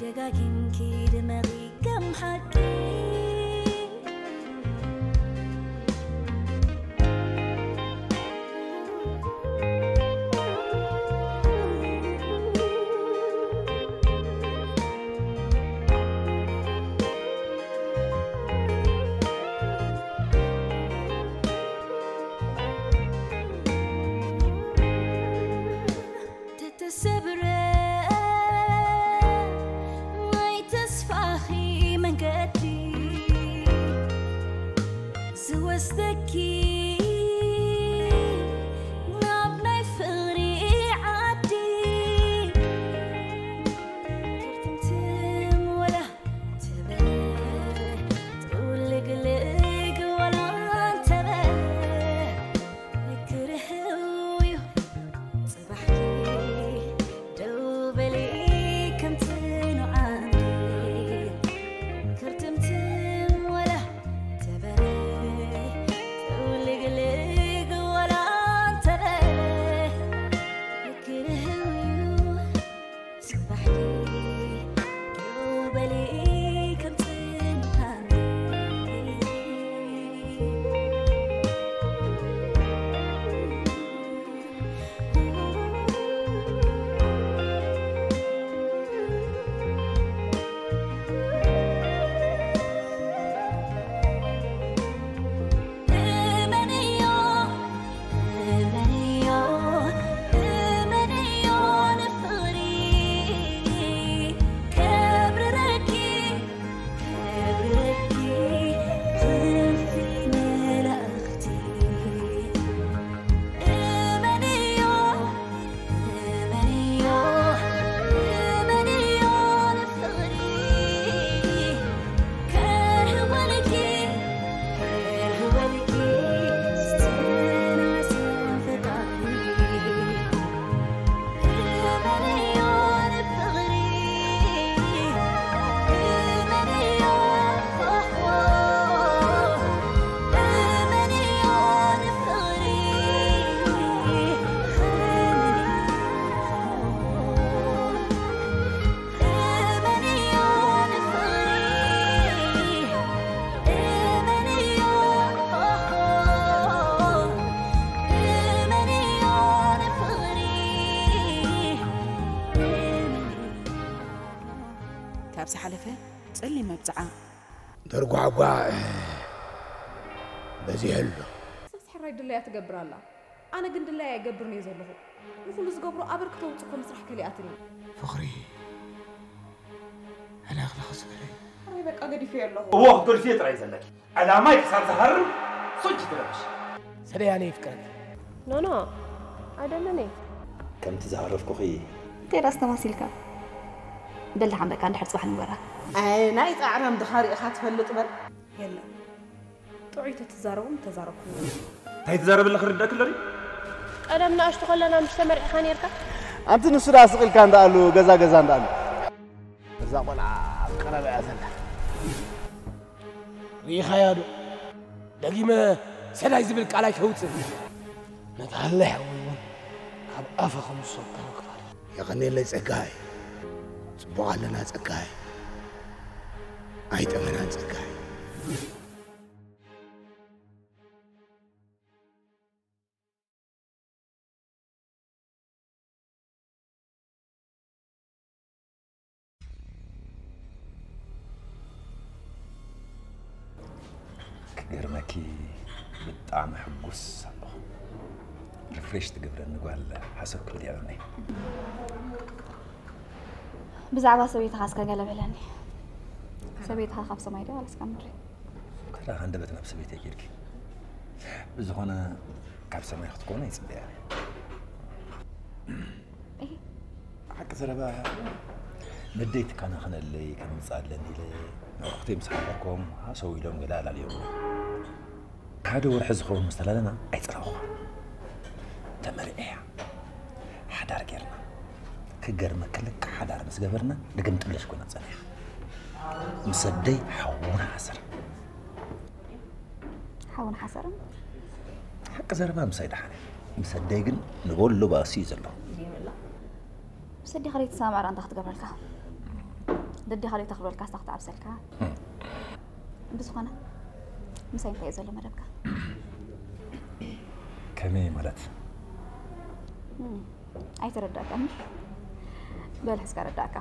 ደጋጊምኪ ድመቒ ከም ሓቂ። ተተሰብረ ናይ ተስፋኺ መንገዲ ዝወስደኪ ናብ ናይ ፍቕሪ ዓዲ። ክርትምትም ወላ ትበል ጥውልግልግ ወላ እንተበል ክርህው እዩ። ጽባሕኪ ደው በሊ ከም ጽኑዓን ክርትምትም ወላ ተበለ ጥውልግልግ ወላ እንተበለ ክርህው እዩ። ጽባሕኪ ደው በሊ ከም ጽንሃኒ። እመንዮ፣ እመንዮ፣ እመንዮ ንፍቕሪ ከብርረኪ፣ ከብርረኪ ክንፊ መላእኽቲ። እመንዮ፣ እመንዮ፣ እመንዮ ንፍቕሪ ከህወልኪ፣ ከህወልኪ ዝተናሰፈ ጣዕሚ። እመንዮ ንፍቕሪ፣ እመንዮ፣ እመንዮ ንፍቕሪ። ካብ ዝሓለፈ ጸሊም መብጽዓ። ተርጓዕጓዕ በዚሑ ኣሎ። እሳስ ሕራይ ድላያ ትገብር ኣላ። ኣነ ግን ድላያ ኣይገብርን እየ ዘለኹ። ንኹሉ ዝገብሮ ኣበርክቶ ውፅእ እኮ ምስራሕ ከሊኣትኒ። ፍቕሪ፣ ኣላኽላኽ ዝበለ እዩ። ሕራይ በቃ ገዲፈዮ ኣለኹ። እዎ ክትገድፍዮ ጥራይ ዘለኪ። ዕላማይ ክሳብ ዝሃርም ሶጅ ትረብሽ። ሰለይ ኣነ ይፍቅረኪ። ኖኖ፣ ኣይደልን እየ። ከምቲ ዝሃረፍኩኺ። እንታይ ደኣስ ተማሲልካ? በል ደሓን በቃ፣ እንድሕር ጽባሕ ንግበራ። ኣይ፣ ናይ ጻዕራም ድኻ ርኢኻ ትፈልጥ በል። የለን። ጥዑይ ተትዛረቦም ተዛረብኩም። እንታይ ትዛረብ ኣለኺ ርዳእ ክለሪ? ቀደም ንኣሽቱ ከለና ምሽ ተመርዒኻ ኔርካ? ኣንቲ ንሱ ደኣ ስቕ ኢልካ እንዳኣሉ፣ ገዛ ገዛ እንዳኣሉ። እዛ ቆልዓ ኣብ ቀረባ እያ ዘላ። ርኢኻያ ዶ? ደጊመ ሰዳይ ዝብል ቃል ኣይተውፅእ። ነታ ሃላይ ሓወይ እውን ካብ ኣፋ ከም ዝሰብካ ክፋል። የቐንየለይ ጸጋይ። ጽቡቕ ኣለና ጸጋይ። ኣይጠመናን ጸጋይ። ክገርመኪ ብጣዕሚ ሕጉስ ኣለኹ። ሪፍሬሽ ትገብረኒ ጓል ሓሰብኩ እንዲያ እኔ። ብዛዕባ ሰበይትኻ እስከ ገለ በለኒ። ሰበይትኻ ካብ ሰማይ ድያ ዋላስ ካብ ምድሪ? ከዳ ሃንደበት ናብ ሰበይተይ ኬድኪ። ብዝኾነ ካብ ሰማይ ክትኮነ ይጽበያ። እህ። ሓቂ ዘረባ። ንደይትካ ናኽነለይ ከምጽእ ኣለኒ ኢለ ንኣኹተይ ምስ ሓበርኮም ሃሰው ኢሎም ገለ ኣላልዮም። ሓደ ወርሒ ዝኸውን ምስ ተላለና ኣይጸላእኹ። ተመርዕያ። ሓዳር ጌርና። ክገርመኪ ልክዕ ሓዳር ምስ ገበርና ድግምጥለሽ ኮይና ጸኒሓ። ምስ ኣደይ ሓውና ሓሰር። ሓውን ሓሰርን? ሓቂ ዘረባ ምሳይ ደሓን እያ። ምስ ኣደይ ግን ንበሎ ባእሲ እዩ ዘሎ። ምስ ኣዴኻ ዘይትሰማማዕ ደኣ እንታይ ክትገብረልካ? ዘዴኻ ዘይተኽብረልካ ስታ ክትዓብሰልካ። ብዝኾነ ምሳይ እንታይ እዩ ዘሎ መደብካ? ከመይ ማለት? እም፣ ኣይተረዳእካኒ። በል ሕዝካ ረዳእካ።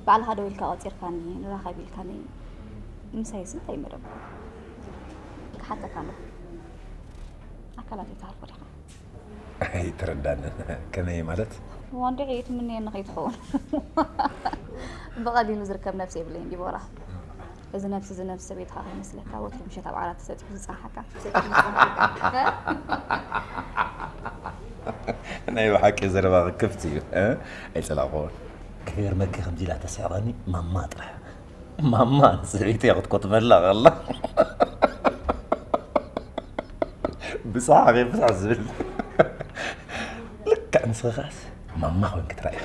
ባዕልኻ ደው ኢልካ ቆጺርካኒ፣ ንራኸብ ኢልካኒ። ምሳይስ እንታይ እዩ መደብካ? ክሓተካ ኣለኹ። ኣካላት ይትሃርፎ ዲኻ? ኣይተረዳንን። ከመይ ማለት? ዋንዲዕ እዩ ትምነየኒ ከይትኸውን። ብቐሊሉ ዝርከብ ነብሲ የብለይን ዲቦራ። እዚ ነብሲ እዚ ነብሲ ሰበይትኻ ከይመስለካ፣ ወትሩ ምሸት ኣብ ዓራት ተሰጢሑ ዝጸንሓካ። ናይ ብሓቂ ዘረባ ክፍት እዩ። እ? ኣይጸላእኩዎን። ክገርመኪ ከምዚ ኢላ ተስሕቐኒ ማማ ጥራሕ። ማማ ንስዕቢት እያ ክትኮትመላ ከላ። ብስሓቕ እየ ብስሕ ዝብል። ልክዕ ንስኻስ ማማ ኮይንኪ ትረኣይ።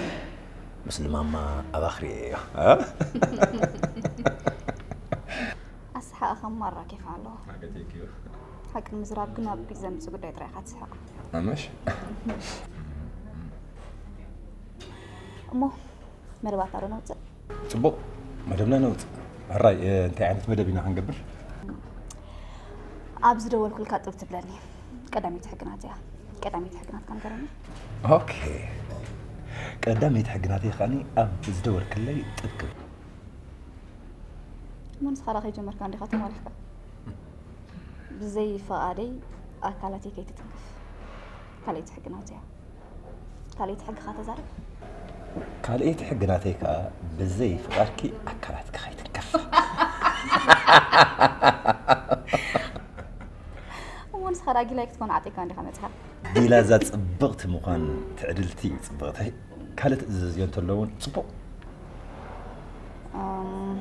ምስሊ ማማ ኣባኽሪ እዮ። እ? ኣስሓቕኻ ማራ ኬፍ ኣለዎ። ሓቂ ንምዝራብ ግን ኣብ ቢት ዘምጽእ ጉዳይ ጥራይ ኢኻ ትስሕቕ። ኣመሽ? እሞ መደባትና ዶ ነውጽእ? ጽቡቕ፣ መደብና ነውጽእ። ሕራይ፣ እ፣ እንታይ ዓይነት መደብ ኢና ክንገብር? ኣብ ዝደወልኩልካ ጥብ ትብለኒ። ቀዳመይቲ ሕግናት እያ። ቀዳመይቲ ሕግናት ከም ገረኒ። ኦኬ። ቀዳመይቲ ሕግናት እያ ከኣኒ ኣብ ዝደወልክለይ ጥብ ክብል። መን ስኻ ዳ ከይጀመርካ እንዲኻ ተማሊኽካ? ብዘይ ፍቓደይ ኣካላተይ ከይትትንክፍ። ካልኣይቲ ሕግናት እያ። ካልኣይቲ ሕግኻ ተዛረብ። ካልኣይቲ ሕግናተይ ከኣ ብዘይ ፍቓድኪ ኣካላትኪ ከይትንከፍ። እሞ ንስኻ ዳ ጊላይ ክትኮን ዓጢካ እንዲኻ መጽኻ። ዲላ እዛ ጽብቕቲ ምዃን ትዕድልቲ ጽብቕተይ። ካልእ ትእዝዝዮ እንተሎ እውን ጽቡቕ። እም፣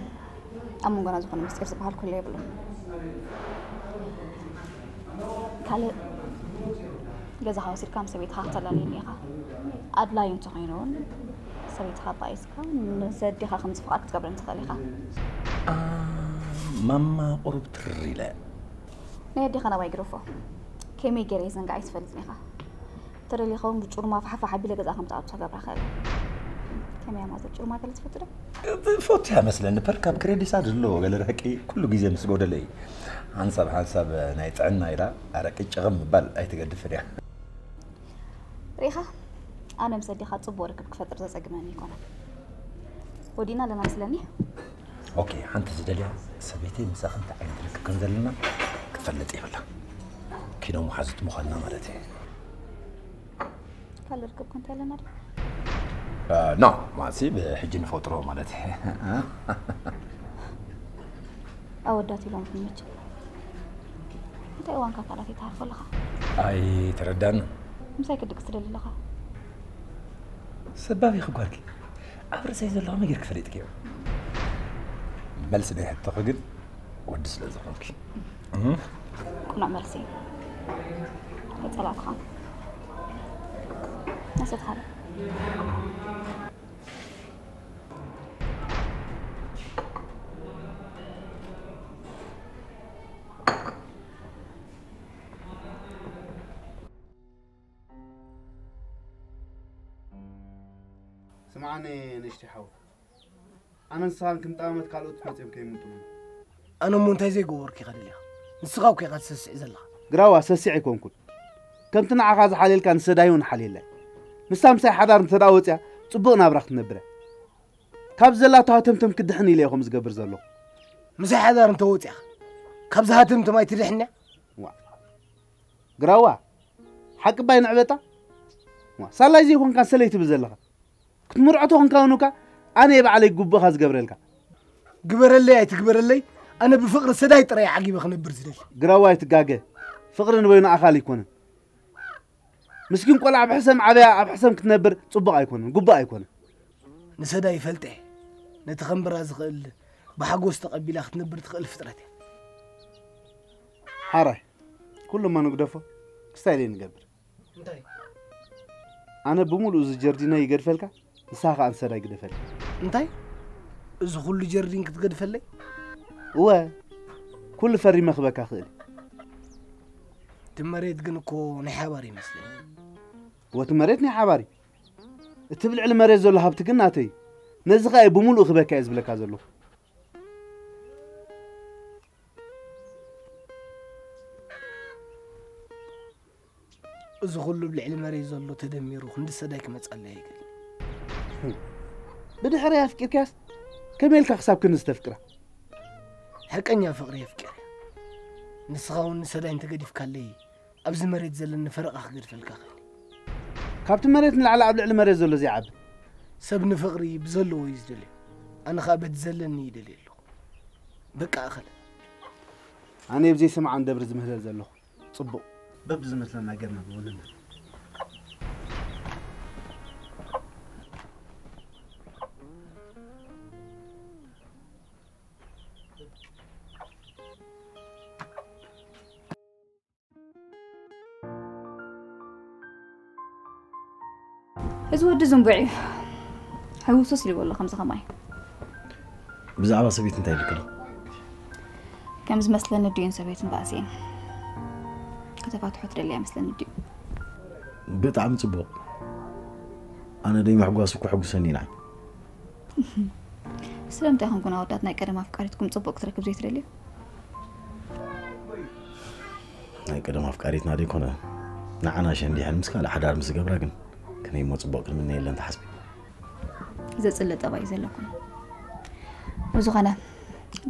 ኣብ መንጎና ዝኾነ ምስጢር ዝበሃል ኩሉ የብሉን። ካልእ ገዛኻ ወሲድካ ምስ ሰበይትኻ ክትተላልየኒ ኢኻ። ኣድላዩ እንተኾይኑ እውን ሰበይትኻ ኣባኢስካ ንዘዴኻ ከምዚ ፍቓድ ክትገብረኒ ትኽእል ኢኻ። ኣ፣ ማማ ቁሩብ ትርር ኢለ። ናይ ኣዴኻ ናባይ ግደፎ። ከመይ ገይረ እየ ዘንጋዓ ኣይትፈልጥን ኢኻ። ተደሊኻ እውን ብጩርማ ፋሕፋሕ ኣቢለ ገዛ ከም ትኣቱ ክገብራ እኽእል። ከመይ እያ ማዘር ጩርማ ገለ ትፈቱ ዶ? ትፈቱ እያ መስለኒ። ፐር ካብ ክሬዲሳ ድሎ ገለ ርሕቂ ኩሉ ግዜ ምስ ጎደለ እዩ። ሓንሳብ ሓንሳብ ናይ ጥዕና ኢላ ኣረቂ ጭቕም ምባል ኣይትገድፍን እያ። ርኢኻ፣ ኣነ ምስ ኣዴኻ ጽቡቕ ርክብ ክፈጥር ዘጸግመኒ ኣይኮነን። ወዲእና ኣለና መስለኒ። ኦኬ፣ ሓንቲ ዝደልያ ሰበይተይ ምሳኺ እንታይ ዓይነት ርክብ ከም ዘለና ክትፈልጥ የብላ። ኪኖ መሓዙት ምዃንና ማለት እዩ። ካልእ ርክብ ከ እንታይ ኣለና ዶ? ኖ፣ ማሲ ብሕጂ ንፈጥሮ ማለት እዩ። ኣወዳት ኢሎም ክንመች። እንታይ እዋንካ ካልኣት ይትሃርፎ ኣለኻ? ኣይተረዳን። ምሳይ ክድቅስ ትደሊ ኣለኻ? ሰባብ ኢኺ ጓልኪ። ኣብ ርእሰይ ዘለኹ መ ጌርኪ ፈሊጥኪዮ? መልሲ ናይ ሕቶኺ ግን ወዲ ስለ ዝኾንኪ። እም? ቁኑዕ መልሲ። ከይጸላእኩኻ። ነሰትኻ ዶ? ስምዓኒ ንእሽተይ ሓው፣ ኣነ ንስኻን ክንጣመት ካልኦት መጺኦም ከይምጡና። ኣነ እሞ እንታይ ዘይገበርኩ ኢኻ ደሊኻ? ንስኻ እኮ ኢኻ ትሰስዕ ዘለኻ። ግራዋ ሰሲዕ ኣይኮንኩን። ከምቲ ንዓኻ ዝሓልየልካ ንሰዳይ እውን ሓልየለይ። ንሳ ምሳይ ሓዳር እንተ ደኣ ወጺኣ ጽቡቕ ናብራ ክትነብር እያ። ካብ ዘላቶ ሃተምተም ክድሕን ኢለ እየ ከምኡ ዝገብር ዘለኹ። ምሳይ ሓዳር እንተ ወጺኣ ካብዚ ሃተምተም ኣይትድሕንያ? ዋ ግራዋ ሓቂ ባይ ንዕበጣ። ዋ ሳላይ ዘይኮንካ ሰለይ ትብል ዘለኻ። ክትምርዖ ተኾንካ እውን እኳ ኣነ እየ ባዕለይ ግቡእኻ ዝገብረልካ። ግበረለይ ኣይትግበረለይ ኣነ ብፍቕሪ ሰዳይ ጥራይ ዓጊበ ክነብር ዝደሊ። ግራዋ ኣይትጋገ። ፍቕሪ ንበይኑ ኣኻሊ ኣይኮነን። ምስኪን ቆልዓ ብሕሰም ዓብያ ኣብ ሕሰም ክትነብር ጽቡቕ ኣይኮነን፣ ግቡእ ኣይኮነን። ንሰዳይ ይፈልጠ እየ። ነቲ ከንብራ ዝኽእል ብሓጎስ ተቐቢላ ክትነብር ትኽእል ፍጥረት እያ። ሓራይ ኩሉ እሞ ንግደፎ። ክስታይ ደይ ንገብር። እንታይ? ኣነ ብምሉእ እዚ ጀርዲኖ ይገድፈልካ፣ ንስኻ ከኣ ንሰዳይ ግደፈለይ። እንታይ? እዚ ኩሉ ጀርዲን ክትገድፈለይ? እወ ኩሉ ፈሪመ ክበካ ክእል። እቲ መሬት ግን እኮ ናይ ሓባር ይመስለኒ። ወቲ መሬት ናይ ሓባር እዩ። እቲ ብልዕሊ መሬት ዘሎ ሃብቲ ግን ናተይ እዩ። ነዚ ኸኣ ብምሉኡ ክበካ እየ ዝብለካ ዘለኹ። እዚ ኩሉ ኣብ ልዕሊ መሬት ዘሎ ተደሚሩ ክንዲ ሰዳይ ክመጻለይ ኣይክእልን። ብድሕረይ ኣፍቂርካያስ ከመይ ኢልካ ክሳብ ክንዲ ዝተፍቅራ? ሓቀኛ ፍቕሪ የፍቅር እየ። ንስኻ እውን ንሰዳይ እንተገዲፍካለይ ኣብዚ መሬት ዘለኒ ፈረቓ ክገድፈልካ ክእል። ካብቲ መሬት ንላዕሊ ኣብ ልዕሊ መሬት ዘሎ ዘይዓቢ። ሰብ ንፍቕሪ ብዘለዎ እዩ ዝደልዮ። ኣነ ኸኣ በቲ ዘለኒ ይደልዮ ኣለኹ። በቃ ኣኸለ። ኣነ ብዘይሰምዓን ደብሪ ዝምህለል ዘለኹ። ጽቡቕ። በብዝመስለና ጌርና ንወንና። እዚ ወዲ ዝንቡዕ እዩ። ሕውሱስ ኢልዎ ኣሎ ከምዚ ከማይ። ብዛዕባ ሰበይቲ እንታይ ኢልክሎ? ከም ዝመስለኒ ድዩን ሰበይትን ባእሲኤን ከተፋትሖ ትደሊ ኣይመስለኒ ድዩ? ብጣዕሚ ጽቡቕ። ኣነ ደይ ምሕጓሱ ከሐጉሰኒ ኢና። ስለምንታይ ኢኹም ግን ኣወዳት ናይ ቀደም ኣፍቃሪትኩም ጽቡቕ ክትረክብ ዘይትደልዩ? ናይ ቀደም ኣፍቃሪትና ደይኮነ ንዓና ሸንዲሐን ምስ ካልእ ሓዳር ምስ ገብራ ግን ከመይ እሞ ጽቡቕ ክንምነየለን ትሓስቢ? ዘጽልእ ጠባይ እዩ ዘለኩም። ብዝኾነ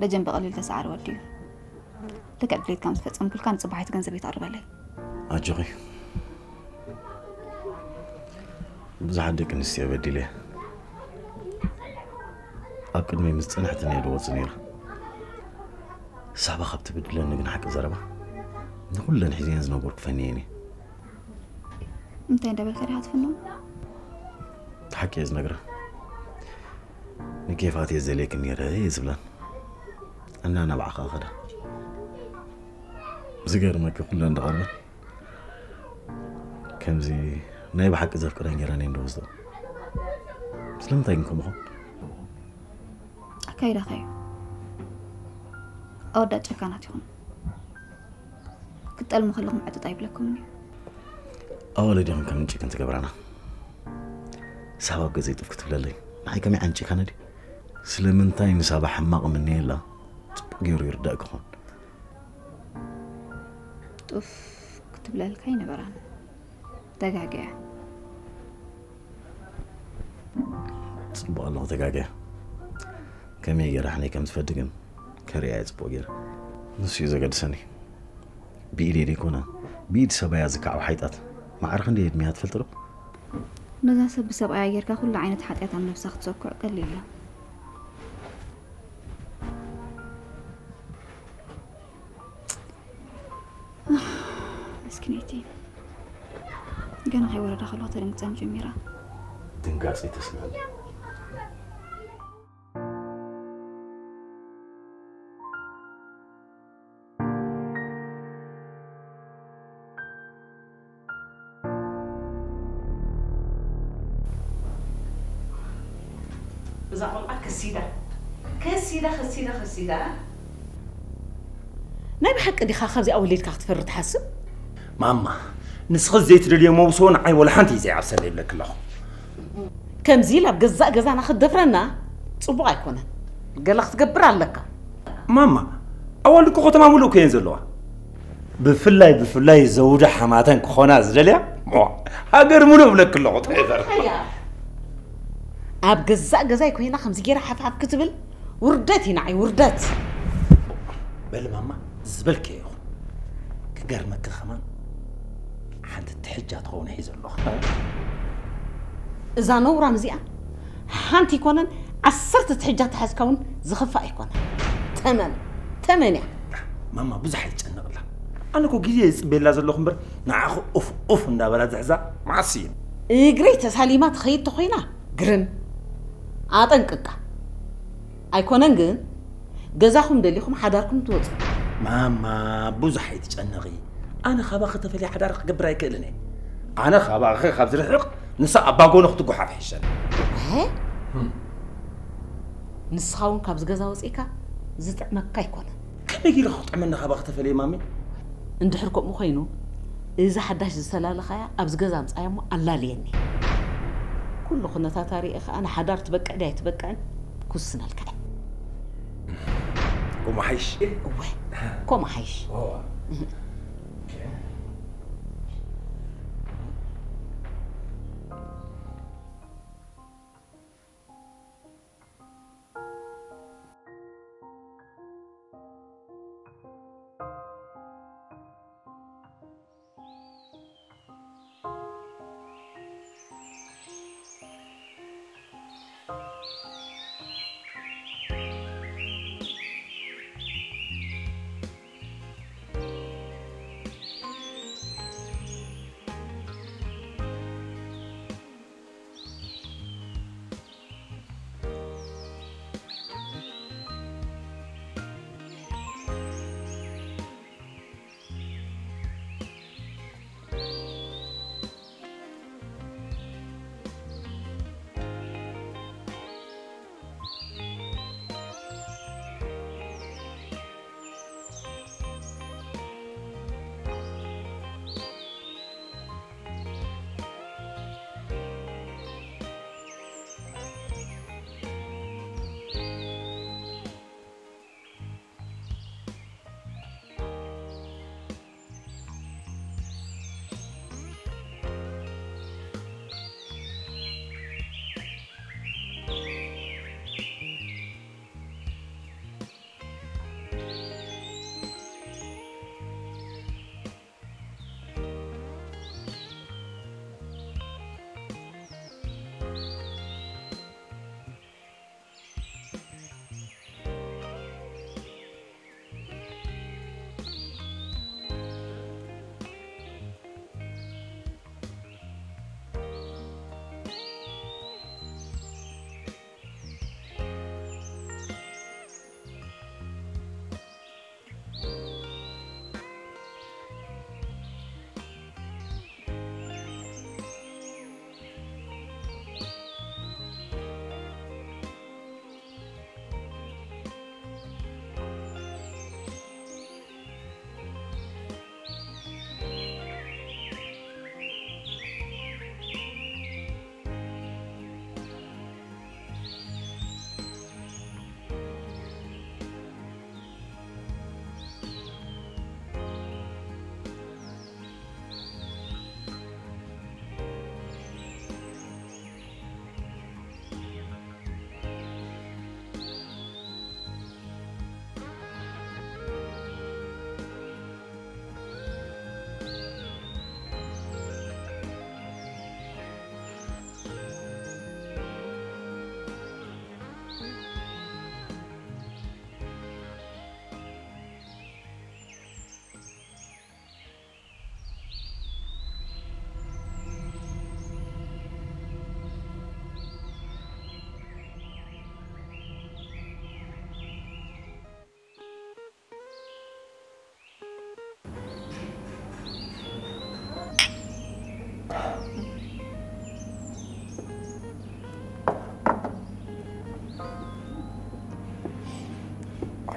ደጀን ብቐሊሉ ተሰዓሪ ወዲ እዩ። ልክዕ ድሌትካ ምስ ፈጸምኩልካ ንጽባሒት ገንዘበይ ተቕርበለይ። ኣጆኺ። ብዙሓት ደቂ ኣንስትዮ በዲለ እየ። ኣብ ቅድመይ ምስ ጽንሕቲ ነየ ዝወጽእ ነይረ። ሳባ ካብ ትብድለኒ ግን ሓቂ ዘረባ ንኹለን ሒዘየን ዝነበርኩ ፈንየን እየ። እንታይ እንዳበልካ ዲኻ ትፍንዎ? ሓቂ እየ ዝነግራ። ንኬፋት እየ ዝደልየኪ ነይረ እየ ዝብለን። እና ናብዓኻ ኸዳ። ዝገርመኪ ኩለን ዝቐርበን ከምዚ ናይ ብሓቂ ዘፍቅረን ገይረን እየን ዝወስዶ። ስለምንታይ ግን ከምኡ ኾን? ኣካይዳኻ እዩ። ኣወዳት ጨካናት ኢኹም። ክትጠልሙ ከለኹም ዕጥጥ ኣይብለኩምን እዩ። ኣዋልድ ኢኹም ከም ዕንጭ ክንትገብራና። ሳባ ኣብ ገዘይ ጥፍ ክትብለለይ ንዓይ ከመይ ዓንጭ ካነዲ? ስለምንታይ ንሳባ ሕማቕ ምንየላ ጽቡቕ ገይሩ ይርዳእ ክኾን። ጡፍ ክትብለልካ ይነበራን ተጋግያ። ጽቡቕ ኣለኹ ተጋግያ። ከመይ ገይረ ሕነይ ከም ዝፈዲ ግን ከርእያ እየ ጽቡቕ ገይረ። ንሱ እዩ ዘገድሰኒ። ብኢደይ ደይኮነ ብኢድ ሰባያ ዝከዓው ሓይጣት ማዕረ ክንደይ ዕድሚያ ትፈልጥ ዶ? ነዛ ሰብ ብሰብኣያ ጌርካ ኩሉ ዓይነት ሓጢኣት ኣብ ነብሳ ክትሰኩዕ ቀሊል እዩ። ምስኪነይቲ ገና ከይወረዳ ከለኹ ተደንግጸኒ ጀሚራ። ድንጋጸ ይተስምዐኒ። እዛ ቆልዓ ከሲዳ ከሲዳ ከሲዳ ከሲዳ። ናይ ብሓቂ ዲኻ ካብዚኣ ወሊድካ ክትፈሪ ትሓስብ? ማማ፣ ንስኺ ዘይትደልዮ መውስቦ ንዓይ ወላ ሓንቲ እዩ ዘይዓብሰለ ይብለኪ ኣለኹ። ከምዚ ኢላ ኣብ ገዛእ ገዛና ክትደፍረና ጽቡቕ ኣይኮነን። ገለ ክትገብር ኣለካ። ማማ፣ ኣዋልድ እኮ ከተማ ሙሉእ እኮ እየን ዘለዋ። ብፍላይ ብፍላይ ዘውዲ ሓማተን ክኾና ዝደልያ ሞ፣ ሃገር ሙሉእ እብለኪ ኣለኹ ተይፈር። ኣብ ገዛእ ገዛይ ኮይና ከምዚ ገይራ ሓፍሓፍ ክትብል ውርደት እዩ ንዓይ ውርደት። በሊ ማማ ዝበልክዮ ይኹን። ክገርመኪ ከማን ሓንቲ ትሕጃ ትኸውን ሒዘ ኣለኹ። እዛ ነውራም እዚኣ ሓንቲ ኣይኮነን ዓሰርተ ትሕጃ ተሓዝካ እውን ዝኸፍእ ኣይኮነን። ተመን ተመን እያ። ማማ ብዙሕ ኣይትጨነቕላ። ኣነ እኮ ግዜ ዝፅበየላ ዘለኹ እምበር ንዓኹ ኡፍ ኡፍ እንዳበላ ዝሕዛ መዓስ እዩ። እግረይ ተሳሊማ ትኸይድ ተኾይና ግርም ኣጠንቅቃ። ኣይኮነን ግን ገዛኹም ደሊኹም ሓዳርኩም ትወፁ። ማማ ብዙሕ ኣይትጨነቒ። ኣነ ካባኺ ተፈልየ ሓዳር ክገብር ኣይክእልን እየ። ኣነ ካባኺ ካብ ዝርሕቕ ንሳ ኣብ ባጎኑ ክትጓሓፍ ይሕሸኒ። ንስኻ እውን ካብዚ ገዛ ወፂእካ ዝጥዕመካ ኣይኮነን። ከመይ ገይረ ክጥዕመኒ ካባኺ ተፈልየ ማሚ? እንድሕር ከምኡ ኮይኑ እዚ ሓዳሽ ዝተላለኻያ ኣብዚ ገዛ ኣምፃያ እሞ ኣላልየኒ። ኩሉ ኩነታት ኣሪኤ ከኣ ንሓዳር ትበቅዕ ድያ ኣይትበቅዕን ክውስነልካ እየ። ከምኡ ሓይሽ። እወ፣ ከምኡ ሓይሽ።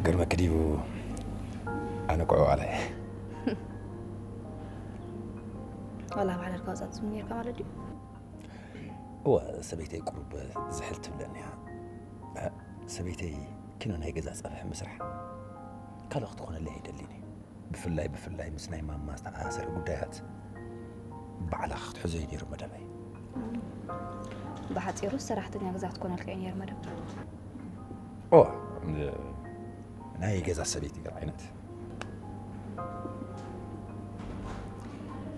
ግርመ ክዲቡ ኣነ ቆይ ዋለ ዋላ ባዕላ ልካ ወፃት ዝም ነርካ ማለት ድዩ? እወ ሰበይተይ ቁሩብ ዝሕል ትብለኒ እያ። ሰበይተይ ኪኖ ናይ ገዛ ፀብሒ ምስራሕ ካልእ ክትኾነለይ ኣይደልን እየ። ብፍላይ ብፍላይ ምስ ናይ ማማ ዝተኣሳሰረ ጉዳያት ባዕላ ክትሕዞ እዩ ነይሩ መደበይ። ብሓፂሩ ሰራሕተኛ ገዛ ክትኮነልካ እዩ ነይሩ መደብ። ኦ ናይ ገዛ ሰበይቲ ገር ዓይነት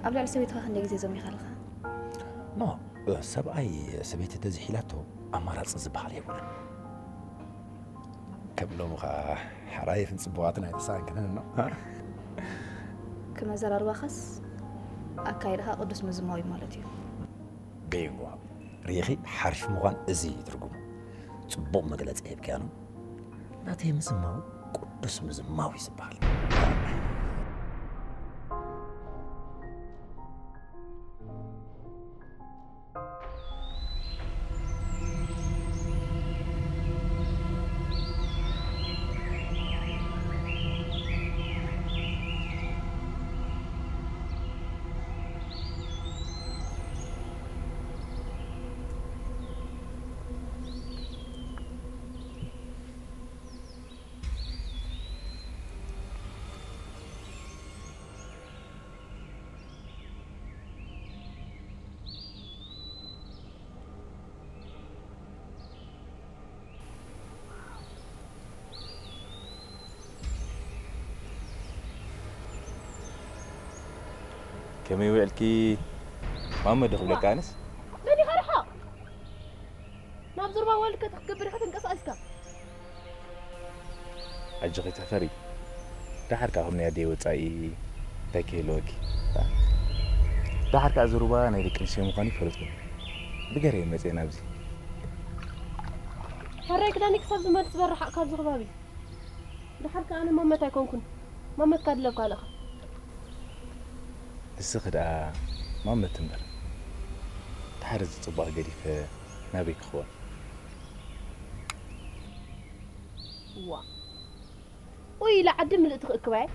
ኣብ ልዕሊ ሰበይትኻ ክንደይ ግዜ ዘሚኻ ኣለኻ? ኖ ሰብኣይ ሰበይቲ ተዝሒላቶ ኣማራፂ ዝበሃል የብሉ። ከም ሎሚ ከዓ ሓራይፍን ፅቡቓትን ኣይተሳእንክንን ኖ። ከም ኣዘራርባኻስ ኣካይድኻ ቅዱስ ምዝማው እዩ ማለት እዩ። ቤንጎ ሪኢኺ ሓሪፍ ምዃን እዚ እዩ ትርጉሙ። ፅቡቕ መግለፂ ሂብክያ ነው። ናተይ ምዝማው ቅዱስ ምዝማው እዩ ዝበሃል። ከመይ ውዕልኪ? ማመ ዶ ክብለካ ኣነስ? መን ኢኻ ርሓቕ? ናብ ዞርባ ወልድ ክትገብር ኢኻ ተንቀሳቒስካ። ኣጆኺ ትሕፈሪ። ደሓር ከኣ ከም ናይ ኣደይ ወጻኢ እንታይ ክህልወኪ? ደሓር ከኣ ዞርባ ናይ ደቂ ኣንስትዮ ምዃኑ ይፈለጥኩ። ብገርየ መጽየ ናብዚ። ሕራይ ክዳኒ ክሳብ ዝመልስ በርሓቕ ካብዚ ከባቢ። ደሓር ከኣ ኣነ ማመት ኣይኮንኩን። ማመት ካድለብ ካልእኻ። ንስኺ ደኣ ማመት እምበር። ደሓር እዚ ጽቡቕ ገዲፈ ናበይ ክኸውን? ዋ ኡይ ኢለ ዓዲ ምልእቲ ክእክባየ።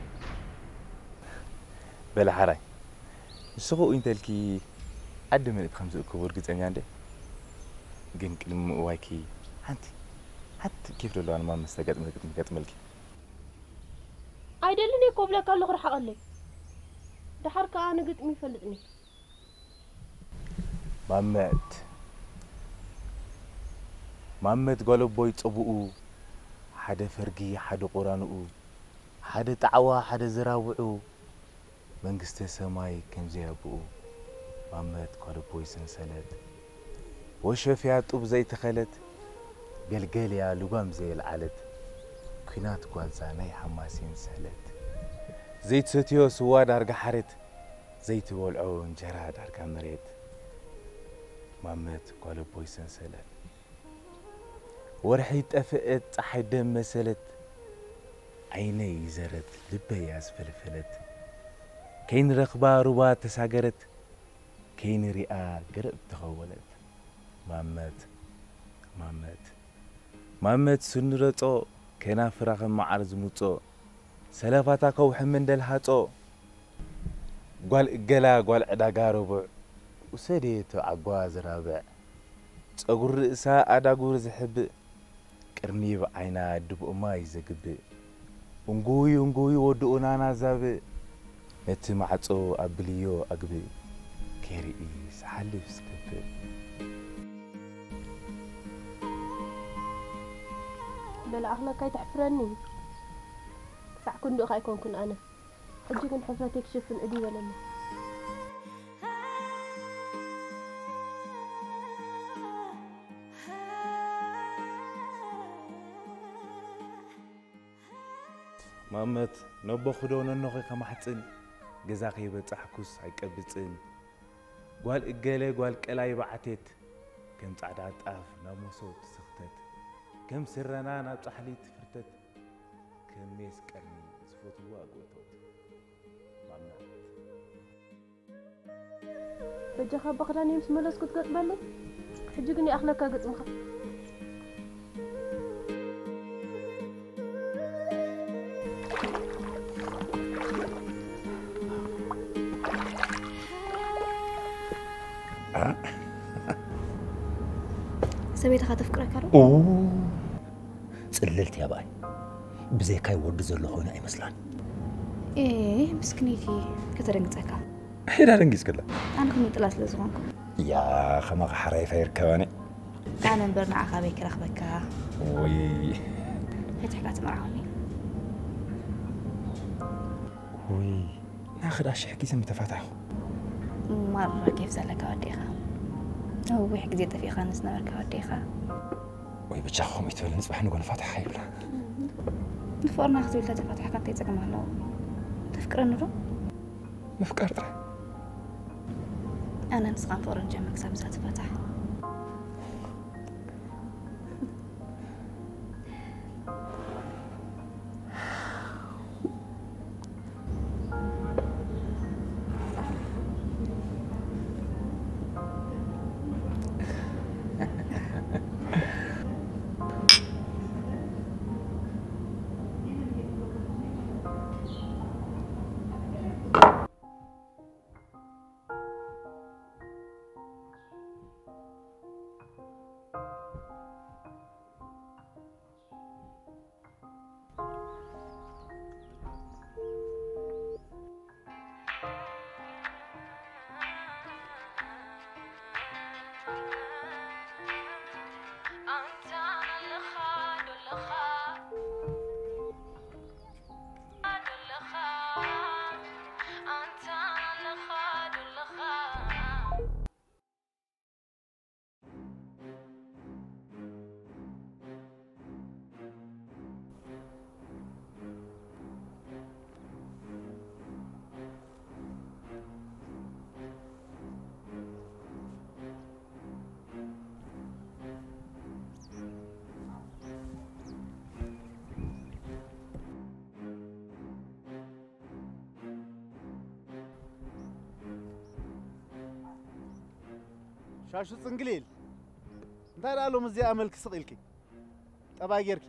በለ ሓራይ ንስኹ እንተልኪ ዓዲ ምልእቲ ከም ዝእክቡ እርግጸኛ እንደ። ግን ቅድሚ ምእዋይኪ ሓንቲ ሓንቲ ኬፍ ዘለዋ ንማመስ ተገጥመ ግጥሚ ገጥመልኪ። ኣይደልን እየ ኮብለካ ኣለኹ ርሓቐለይ። ደሓር ከኣ ንግጥሚ ይፈልጥኒ። ማመት ማመት ጓለቦይ ጸቡኡ ሓደ ፈርጊ ሓደ ቁራንኡ ሓደ ጣዕዋ ሓደ ዝራብዑ መንግስተ ሰማይ ከምዘይ ኣቡኡ ማመት ጓለቦይ ሰንሰለት ወሸፍያ ጡብ ዘይተኸለት ገልገልያ ልጓም ዘየልዓለት ኲናት ጓልዛ ናይ ሓማሴን ሰለት ዘይትሰትዮ ስዋ ዳርጋ ሓረት ዘይትበልዖ እንጀራ ዳርጋ መሬት ማመት ጓለቦይ ሰንሰለት ወርሒ ጠፍአት ፀሓይ ደም መሰለት ዓይነይ ይዘረት ልበይ ኣዝፈልፈለት ከይንረኽባ ሩባ ተሳገረት ከይንሪኣ ገረብ ተኸወለት ማመት ማመት ማመት ስንረጾ ከናፍራ ከም መዓር ዝምጾ ሰለፋታ ከውሒ መንደል ሃጾ ጓል እገላ ጓል ዕዳጋ ረቡዕ ውሰድየቶ ዓጓ ዝራብዕ ጸጉሪ ርእሳ ኣዳጉር ዝሕብእ ቅርኒብ ዓይና ድቡእ ማይ ዘግብእ እንጉይ እንጉይ ወድኡ ናና ዛብእ ነቲ ማዕጾ ኣብልዮ ኣግብእ ከይርኢ ዝሓልፍ ዝከብእ በለ ኣኽለካ ኣይተሕፍረኒ ክሳዕ ክንድኡ ኣይኮንኩን ኣነ ሕጂ ግን ሕፍረተይ ክሽፍን እዲ በለኒ ማመት ነቦ ክዶ ነኖኺ ከማሕፅን ገዛ ከይበፃሕኩስ ኣይቀብፅን ጓል እገለ ጓል ቀላይ በዓቴት ከም ፃዕዳ ጣፍ ናብ መሶብ ትስኽተት ከም ስረና ናብ ፃሕሊ ትፍርተት ከም ሜስ ቀርኒ ዝፈትዋ ጎቶት ማመት በጃኻ ኣባ ክዳን ምስ መለስኩ ትገጥመለይ ሕጂ ግን ይኣኽለካ ግጥምኻ ሰበይትኻ ተፍቅረካ ዶ? ጽልልቲ ያባይ ብዘይካይ ወዲ ዘሎ ኮይኑ ኣይመስላን። ኤ ምስክነይቲ ከተደንግጸካ። ሒዳ ደንጊጽክላ። ኣነ ክምጥላ ስለ ዝኾንኩ። ያ ከማኻ ሓራይፋ ይርከባኒ። ኣነ እምበር ንዓኻ በይ ክረኽበካ። ወይ ፈቲሕካ ትምርዓውኒ። ወይ ናኽዳ ሽሕ ግዜ ምተፋታሕኹ። ማራ ኬፍ ዘለካ ወዲ ኢኻ። ነዊሕ ግዜ ጠፊእኻኒ ዝነበርካ ወዲ ኢኻ። ወይ ብቻ ከምኡ ይትበለኒ ጽባሕ ንጎ ንፋታሕ ይብላ። ንፍቕርና ክትብል ተተፋታሕካ እንታይ ጸገም ኣለዎ? ተፍቅረኒ ዶ? ምፍቃር ጥራይ። ኣነ ንስኻን ፍቕሪ ንጀምር ክሳብ እዛ ትፋታሕ። ሻሹ ጽንግሊል፣ እንታይ ደኣ ሎሚ እዚኣ መልኪ ስቕ ኢልኪ? ጠባይ ጌርኪ?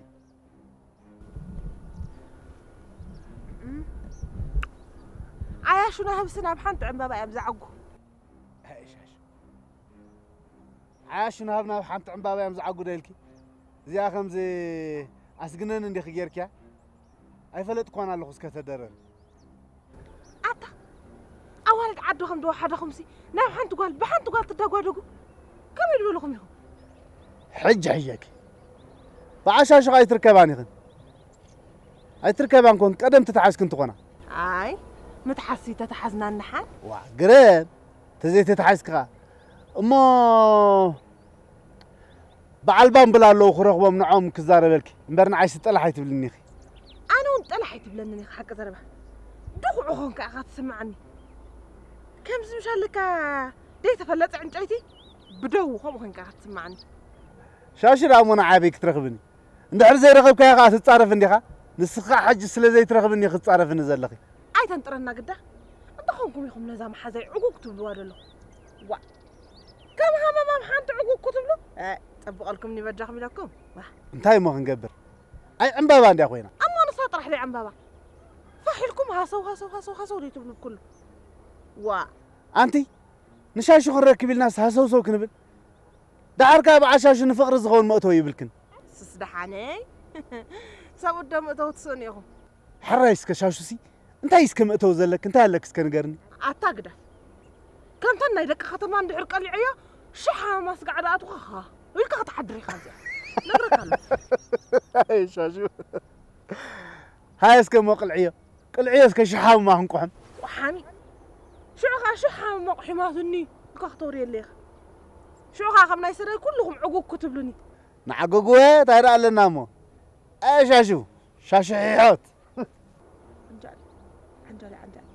ዓያሹ ናህብሲ ናብ ሓንቲ ዕምባባ እዮም ዝዓጉ። ኣይ ሻሹ፣ ዓያሹ ናህብ ናብ ሓንቲ ዕምባባ እዮም ዝዓጉ ዶ ኢልኪ? እዚኣ ከምዚ ኣስግነን እንዲኺ ጌርኪያ? ኣይፈለጥኳን ኣለኹ እስከ ተደረር። ኣታ ኣዋልድ ዓድኹም ዶ ሓደኹምሲ ናብ ሓንቲ ጓል ብሓንቲ ጓል ትዳጓደጉ? ከመይ ዝበልኹም ኢኹም? ሕጂ ሕየኪ ብዓሻሹ ኣይትርከባን ኢኽን። ኣይትርከባን ኮን ቀደም ተተሓዝክን ትኾና። ኣይ ምትሓዝሲ ተተሓዝና እንሓን። ዋ ግረም ተዘይተተሓዝክኻ እሞ በዓል ባምብል ኣለዉ ክረኽቦም ንዖም ክዛረበልኪ እምበር ንዓይሲ ጠላሕ ኣይትብልኒ ኢኺ። ኣነ እውን ጠላሕ ኣይትብለንን ኢኻ ሓቂ ዘረባ። ድኹዑ ኾንካ ኢኻ ትስምዓኒ። ከምዚ ምሻለካ ደይተፈለጠ ዕንጨይቲ ብደዉ ከምኡ ኾንካ ኢኻ ትስምዓኒ። ሻሽራ እሞ ንዓበይ ክትረኽብኒ እንድሕር ዘይረኸብካዮ ኸዓ ትጻረፍ እንዲኻ። ንስኻ ሕጂ ስለ ዘይትረኽብኒ ክትጻረፍኒ ዘለኺ። ኣይተንጥረና ግዳ እንተኾንኩም ኢኹም ነዛ መሓዛይ ዕጉግ ትብልዋ ዘለኹም። ዋ ከም ሃመማም ሓንቲ ዕጉግ ክትብሉ እ፣ ጸብቐልኩም ኒበጃኹም ኢለኩም። ዋ እንታይ እሞ ክንገብር? ኣይ ዕምባባ እንድያ ኮይና። እሞ ንሳ ጥራሕ ደይ ዕምባባ ፋሕ ኢልኩም ሃሰው ሃሰው ሃሰው ሃሰው ደይ ትብሉ ብኩሉ። ዋ ኣንቲ ንሻሹ ክንረክብ ኢልናስ ሃሰውሰው ክንብል ደሓር ከኣ ብዓሻሹ ንፍቕሪ ዝኸውን መእተዊ ይብልክን። ስስ ደሓነይ ሰብኡት ዶ መእተዊ ትስእኑ ኢኹም። ሕራይ እስከ ሻሹሲ እንታይ እስከ መእተዊ ዘለክ እንታይ ኣለክ እስከ ንገርኒ። ኣታ ግደፍ ከምተን ናይ ደቂ ከተማ እንድሕር ቀሊዐዮ ሽሕ ሃማ ስጋዕ ደኣትኹ ኻ ኢልካ ክትሓድር ኢኻ እዚኣ ነግረካ ኣሎ። ኣይ ሻሹ ሃየ እስከ እሞ ቅልዕዮ ቅልዕዮ እስከ ሽሕ ሃማ ክንቁሕም። ቆሓሚ ሽዑ ኸዓ ሽሕ ሃማ ቁሒማትኒ ኢልካ ክተውርየለ ኢኻ። ሽዑ ኸዓ ከም ናይ ሰደይ ኩልኹም ዕጉግ ክትብሉኒ። ንዓገጉወ እንታይ ደኣ ኣለና እሞ ኣየ ሻሹ ሻሽሒሖት። ዓንጃል ዓንጃል ዓንጃል።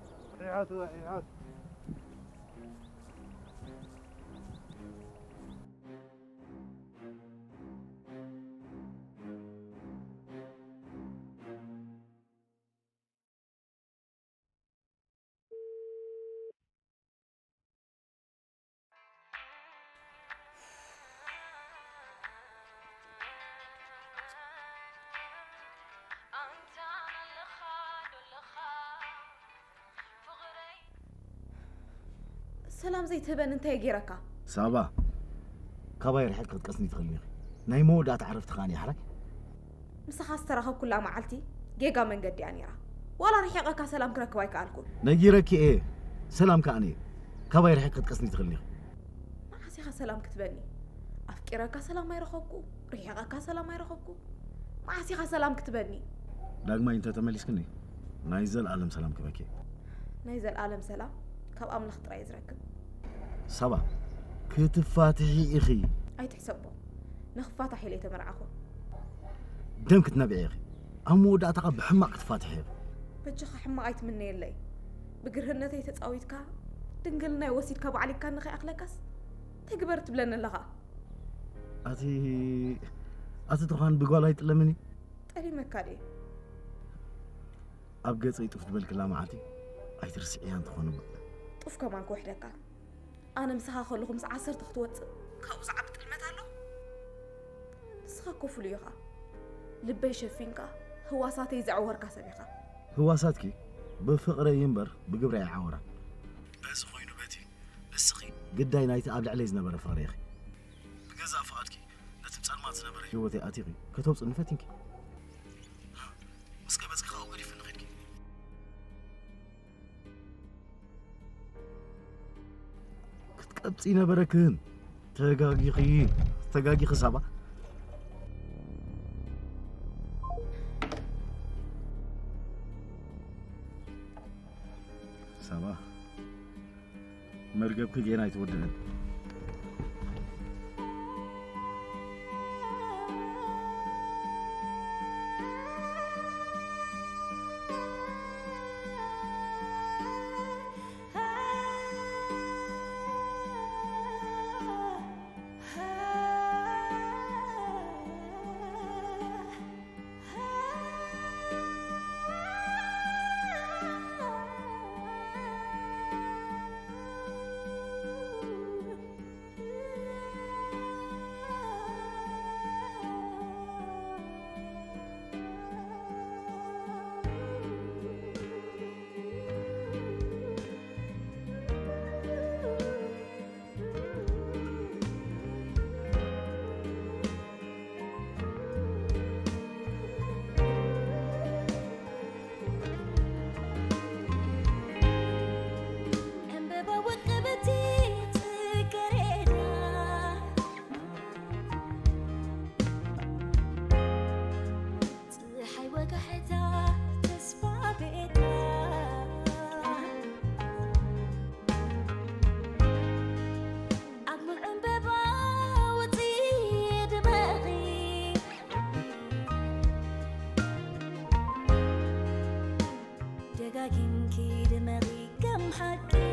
ሰላም ዘይትህበኒ እንታይ ገይረካ? ሳባ ካባይ ርሒቕ ክትቀስኒ ትኽእልኒ ኢኺ። ናይ መወዳእታ ዕረፍቲ ከኣ እያ ሕራይ። ምሳኻ ዝተራኸብኩላ መዓልቲ ጌጋ መንገዲ እያ ነይራ። ዋላ ርሒቐካ ሰላም ክረክብ ኣይከኣልኩን። ነጊረኪ እየ ሰላም ከኣ እየ። ካባይ ርሒቕ ክትቀስኒ ትኽእልኒ ኢኺ። መዓስ ኢኻ ሰላም ክትበኒ? ኣፍቂረካ ሰላም ኣይረኸብኩ፣ ርሒቐካ ሰላም ኣይረኸብኩ። መዓስ ኢኻ ሰላም ክትበኒ? ዳግማይ እንተ ተመሊስክኒ ናይ ዘልኣለም ሰላም ክበኪ። ናይ ዘልኣለም ሰላም ካብ ኣምላኽ ጥራይ እዩ ዝረክብ። ሳባ ክትፋትሒ ኢኺ። ኣይትሕሰቦ፣ ንኽፋታሕ ኢለ ኣይተመርዓኹን። ደም ክትነብዒ ኢኺ፣ ኣብ መወዳእታ ኸኣ ብሕማቕ ክትፋትሒ ኢኺ። በጃኻ ሕማቕ ኣይትምነየለይ። ብግርህነተይ ተጻዊትካ ድንግልናይ ወሲድካ ባዕሊካ ንኸይኣኽለካስ እንታይ ግበር ትብለኒ ኣለኻ? ኣቲ ኣቲ ትዃን ብጓል ኣይጥለምን እዩ። ጠሊመካ ድየ? ኣብ ገጸይ ጡፍ ዝበልክላ መዓልቲ ኣይትርስዕያን ትኾን እባ። ጡፍ ከማን ክውሕደካ። ኣነ ምሳኻ ከለኹ ምስ ዓሰርተ ክትወጽእ ካብኡ ዝዓቢ ጥልመት ኣሎ? ንስኻ እኮ ፍሉይ ኢኻ። ልበይ ሸፊንካ ህዋሳተይ ዘዕወርካ ሰብ ኢኻ። ህዋሳትኪ ብፍቕረይ እምበር ብግብረይ ኣይዓወራን። በዚ ኮይኑ በቲ ንስኺ ግዳይ ናይቲ ኣብ ልዕለይ ዝነበረ ፍቕሪ ኢኺ። ብገዛእ ፍቓድኪ ነቲ ጸልማት ዝነበረ ህይወተይ ኣቲኺ ከተውጽእኒ ፈቲንኪ። ምስ ገበጽኪ ከኣ ገዲፍኒ ኸድኪ። ክትቀብጺ ነበረክን። ተጋጊኺ። ተጋጊኺ ሳባ። ሳባ። መርገብኪ ጌና ኣይትወድእን። ሕታ ተስፋ ቤታ ኣብ ዕምበባ ውጺ ድመኺ ደጋጊምኪ ድመኺ ከም ሓቂ